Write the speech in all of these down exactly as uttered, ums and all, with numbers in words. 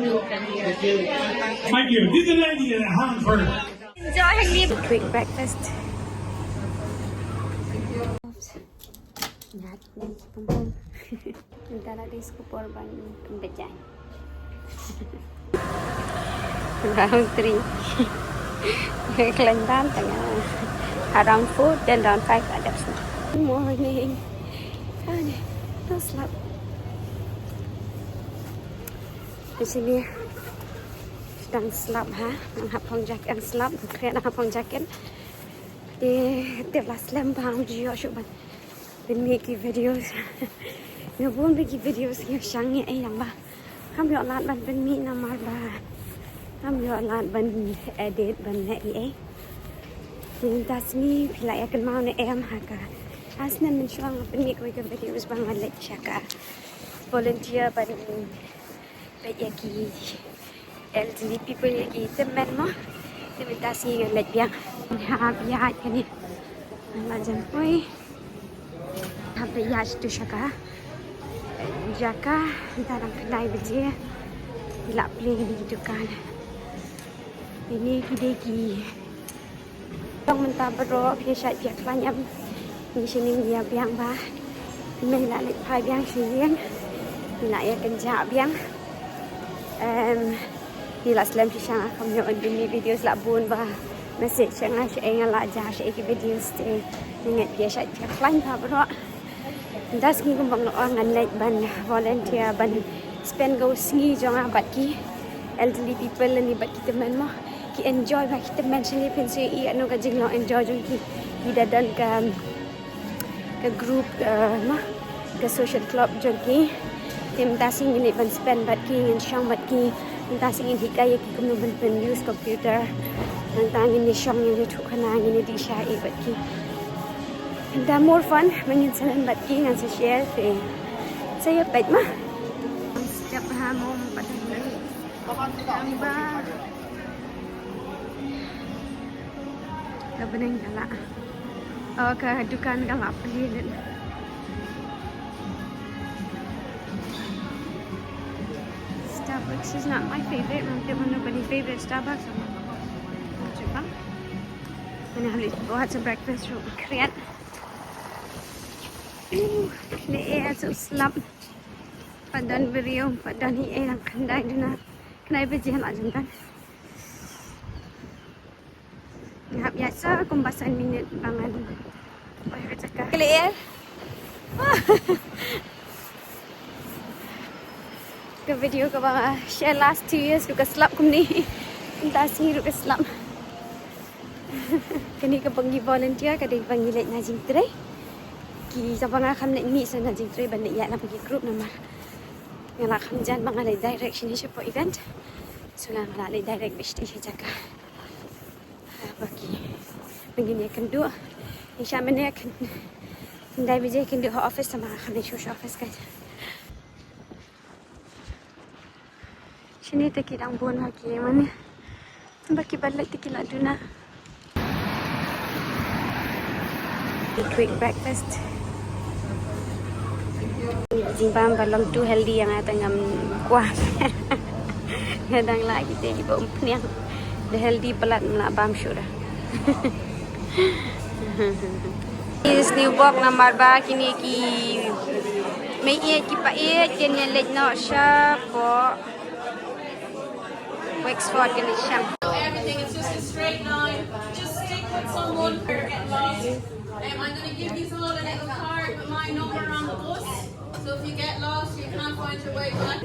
Thank you. Give the lady a hand for it. Enjoy a quick breakfast. Ngat ni pung pung. Nda la dei sku por ban pynbeit jaiñ. Round three. Khlaiñ bam tang. Ha round four, then round five ka dep sna. Good morning. Ani, to slap. Di sini dang slap ha, dang hap phong jacket, dang slap, dang khriat, dang hap phong jacket. Te, te la slem bam jia shu ban pynmih ki videos. Nga bun ba ki videos ki shang ngi ai dang ba. Ngam ïoh lad ban pynmih namar ba ngam ïoh lad ban edit ban leh ei ei. Te mynta sngi phi la ïa kynmaw ne em ha ka. Asne mynshuwa nga pynmih kawei ka videos ba nga leit sha ka volunteer ban peit ïa ki elderly people, ïa ki tymmen mo. Te mynta sngi ngan leit biang. Hap ïaid kane. Ngan la jan poi. Hap ïaid sha tu sha ka jaka. Mynta dang khyndai baje. Ngi la plie kine ki dukan. Kine ki dei ki Tang mynta baroh phi shait phi khlaiñ em. Ngi shini ngi ïa biang ba. Mei la leit phai biang sha ïing. Ngi la ïa kynjah biang. Em, ngi la slem shisha nga kham ïoh ban pynmih videos la bun ba. Message sha nga shaei nga la jia shaei ki videos te. Ngi ngeit phi shait phi khlaiñ ba baroh. Mynta sngi kumba nga ong ngan leit ban volunteer ban spend ka sngi jong nga bad ki elderly people lane bad ki tymmen mo. Ki enjoy bha ki tymmen shane, phin sa ïohi ïa kano ka jinglong enjoy jong ki. Ki da don ka, ka group, eh, mo, ka social club jong ki. Te mynta sngi ngin leit ban spend bad ki, ngin shong bad ki. Mynta sngi ngin hikai ïa ki kumno ban pyn use computer. Nangta ngin ïa shong ïa ïathuh khana, ngin ïa dih sha ïa bad ki. Mynta more fun, ma ngin sa len bad ki ngan sa share te. Sa ïa peit ma. Step ha mo pat. Ba. Ka bneng ka la. Oh, ka dukan ka la plie lut. Starbucks is not my favorite. Ngam tip mano kane favorite Starbucks. Cuba. Mana hali buat sa breakfast ruh. Khriat. Uh, kine eh so slap. Pat don briew, pat don hi eh dang khyndai duna. Khyndai baje la jong kan. Nga hap ïaid sa kumba san minit ba ngan poi ha ka jaka. Clear. Ka video kaba nga share last two years ruh ka slap kumne. Mynta sngi ruh ka slap. Kane kaba ngi volunteer ka dei ba ngi leit na jingtrei. Ki kaba nga kham leit mih sa na jingtrei ban leit ïaid na ba ki group namar nga la kham jan ba nga leit direct shane shapoh event. So nga la leit direct beit sha jaka. Ba ki, ba ngin ïakynduh. Ngi shah mynne khyndai baje kynduh ha office, tangba kham ïashu sha office ka. Shini te ki dang bun ha ki mynne. Ba ki ban leit te ki la duna. Quick breakfast. Jingbam ba long too healthy ïa nga te ngam kwah. Nga dang lah kite kiba umphniang. Da healthy palat ym lah bam shuh da. Ki sniewbok namar ba kine ki meiieit ki paid kin ïaleit noh shapoh Wexford, kin ïa shang. Everything, it's just a straight line. Just stick with someone. Um, I'm gonna give you all a little card with my number on the bus. So if you get lost, you can't find your way back.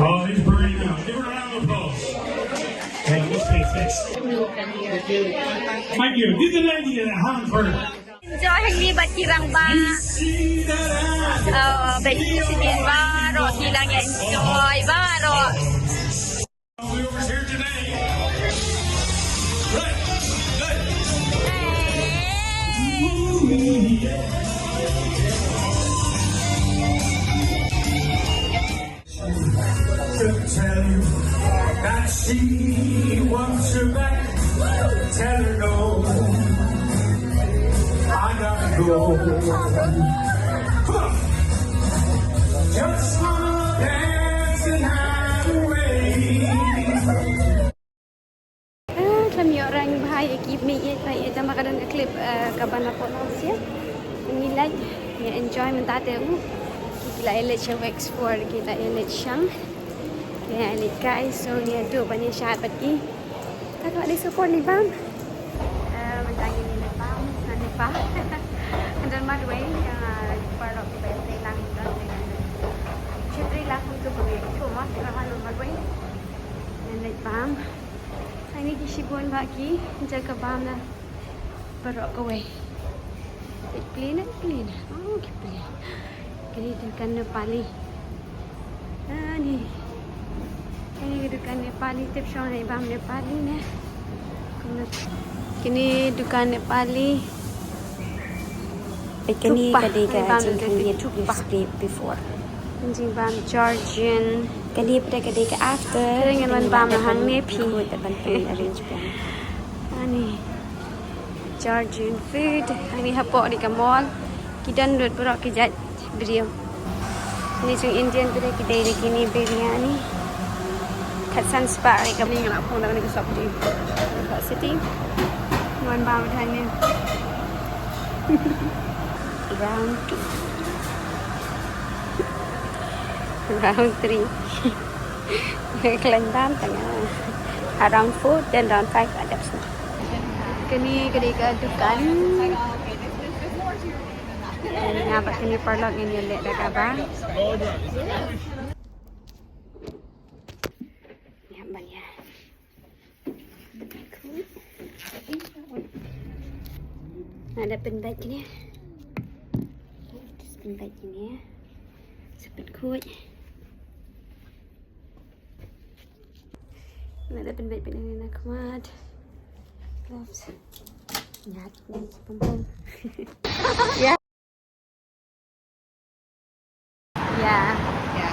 Oh, he's burning out. Give her a round of applause. Hey, let's take this. Thank you. Give the lady a hand for her. Enjoy hangne bad ki rangbah. Oh, bad ki senior baroh ki dang enjoy baroh. To tell you that she wants you back. Tell her no. I got Just wanna dance the night away. Ah, khlem ïoh rang bha ïa ki mei ïeit pa ïeit, tang ba ka don ka clip, eh, kaba na pdeng sha. Ngi leit, ngi enjoy mynta te u. Ki la ïaleit sha Wax Four, ki la ïaleit shang. Ki la ïaleit kai, so ngi ïa duh ban ïa shad bad ki. Ka kwah dei support ne bam. Eh, mynta ngi leit bam, ngan leit bam. Don marwei, eh, paralok kiba ïa trei lang, don trei lang. Shi trei lang kumtu kumne, kumtu mas, kaba don marwei. Ngan leit bam. Hangne ki shibun bha ki jaka bam na baroh kawei. Ki plie na, ki plie na. Oh, ki plie. Kane dukan Nepali. Ani. Kane ka dukan Nepali, tip shong ne bam Nepali ne. Kane dukan Nepali. Kane ka dei ka jingkhang ïit, we've split before. Jingbam Georgian. Kane pat ka dei ka after. Kane ngan wan bam hangne phi. Khuid ban pyn arrange biang. Ani. Georgian food. Ani hapoh dei ka mall. Ki don lut baroh ki jait briew. Ni jong Indian pat ki dei da kine biryani. Khatsan spah ri ka. Ni nga la phong da kane ka sop di. Ka city. Wan bam than ni. Round two. Round three. Khlaiñ bam tang. Around four, then round five, adap sna. Kane ka dei ka dukan. Nga bad kane paralok ngin ïa leh da kaba. Ïa ban ïa. Nga da pynbeit kine. Pynbeit kine. Sa pynkhuid. Nga da pynbeit pynbeit na khmat. Gloves. Ngat ngat pom pom. Ya. Ya. Ya.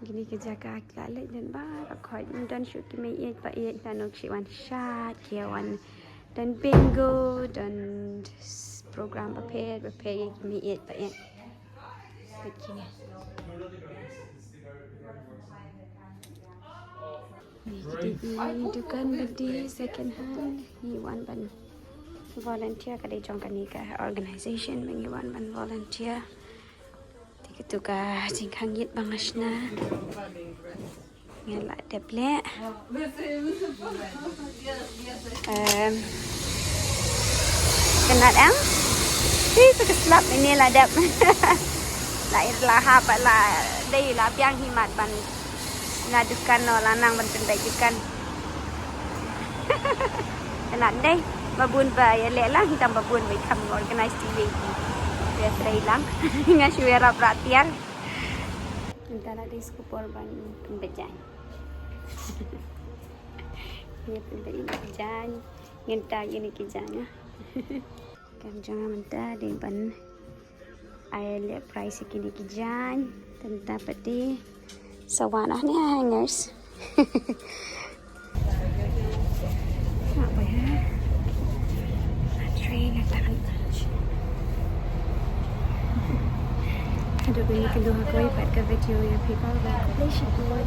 Kine ki jaka ki la leit don baroh khoit, don shuh ki mei ïeit pa ïeit, la nok shi wan shad, ki wan don bingo, don s-, program bapher bapher ïa ki mei ïeit pa ïeit. Leit kine. Ni ki dei ki dukan ba die second hand, ngi wan ban volunteer, ka dei jong kane ka organization ba ngi wan ban volunteer. Te katu ka jingkhang ïit ba nga shna. Nga la dep leh. Em, ka nat em. Hi, sa ka slap ine la dep. La ir la hap, la dei la biang hi mat ban la dukan, no, la nang ban pynbeit dukan. Ka nat dei ba bun ba ïa leh lang, hi tang ba bun ba i kham organize TV. Ïa trei lang. Nga shu ïarap rah tiar. Mynta la dei sku por ban pynbeit jaiñ. Ngi pynbeit ïa ki jaiñ. Ngin tag ïa ki jaiñ, ah. Kam jong nga mynta dei ban ai leh prize ïa kine ki jaiñ. Te mynta pat dei sa wan ah ne hangers. Nga poi ha train, nga tang. Haduh kane ka dei ha kawei pat ka video ïa phi ba khublei shibun.